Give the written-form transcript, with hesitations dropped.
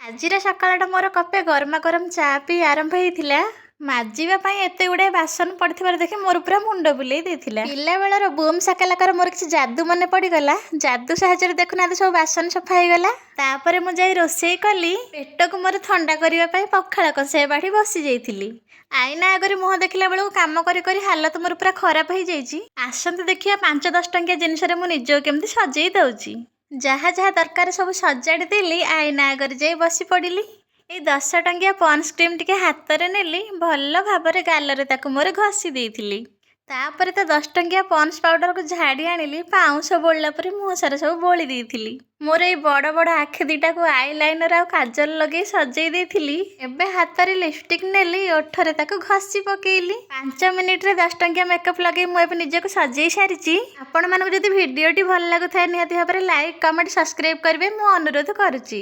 ଆଜିର ସକାଳଟା ମୋର କପେ ଗରମା ଗରମ ଚା ପିଇ ଆରମ୍ଭ ହେଇଥିଲା। ମାଜିବା ପାଇଁ ଏତେ ଗୁଡ଼ାଏ ବାସନ ପଡ଼ିଥିବାର ଦେଖି ମୋର ପୁରା ମୁଣ୍ଡ ବୁଲେଇ ଦେଇଥିଲା। ପିଲାବେଳର ବୁମ୍ ସାକାଲାକାର ମୋର କିଛି ଯାଦୁ ମନେ ପଡ଼ିଗଲା। ଯାଦୁ ସାହାଯ୍ୟରେ ଦେଖୁନାହାନ୍ତି, ସବୁ ବାସନ ସଫା ହେଇଗଲା। ତାପରେ ମୁଁ ଯାଇ ରୋଷେଇ କଲି। ପେଟକୁ ମୋର ଥଣ୍ଡା କରିବା ପାଇଁ ପଖାଳ କଂସାଏ ବାଢ଼ି ବସି ଯାଇଥିଲି। ଆଇନା ଆଗରେ ମୁହଁ ଦେଖିଲା ବେଳକୁ କାମ କରି କରି ହାଲତ ମୋର ପୁରା ଖରାପ ହେଇଯାଇଛି। ଆସନ୍ତୁ ଦେଖିବା, 5-10 ଟଙ୍କିଆ ଜିନିଷରେ ମୁଁ ନିଜକୁ କେମିତି ସଜେଇ ଦେଉଛି। ଯାହା ଯାହା ଦରକାର ସବୁ ସଜାଡ଼ି ଦେଲି। ଆଇନା ଆଗରେ ଯାଇ ବସି ପଡ଼ିଲି। ଏଇ 10 ଟଙ୍କିଆ ପନ୍ସ କ୍ରିମ୍ ଟିକେ ହାତରେ ନେଲି। ଭଲ ଭାବରେ ଗାଲରେ ତାକୁ ମୋର ଘଷି ଦେଇଥିଲି। ତାପରେ ତ 10 ଟଙ୍କିଆ ପନ୍ସ ପାଉଡ଼ରକୁ ଝାଡ଼ି ଆଣିଲି। ପାଉଁଶ ବୋଳିଲା ପରେ ମୁହଁ ସାରା ସବୁ ବୋଳି ଦେଇଥିଲି। ମୋର ଏଇ ବଡ଼ ବଡ଼ ଆଖି ଦୁଇଟାକୁ I liner ଆଉ କାଜଲ ଲଗେଇ ସଜେଇ ଦେଇଥିଲି। ଏବେ ହାତରେ ଲିପଷ୍ଟିକ୍ ନେଲି, ଓଠରେ ତାକୁ ଘଷି ପକେଇଲି। 5 ମିନିଟ୍ରେ 10 ଟଙ୍କିଆ ମେକଅପ୍ ଲଗେଇ ମୁଁ ଏବେ ନିଜକୁ ସଜେଇ ସାରିଛି। ଆପଣମାନଙ୍କୁ ଯଦି ଭିଡ଼ିଓଟି ଭଲ ଲାଗୁଥାଏ, ନିହାତି ଭାବରେ ଲାଇକ୍, କମେଣ୍ଟ, ସବସ୍କ୍ରାଇବ୍ କରିବେ, ମୁଁ ଅନୁରୋଧ କରୁଛି।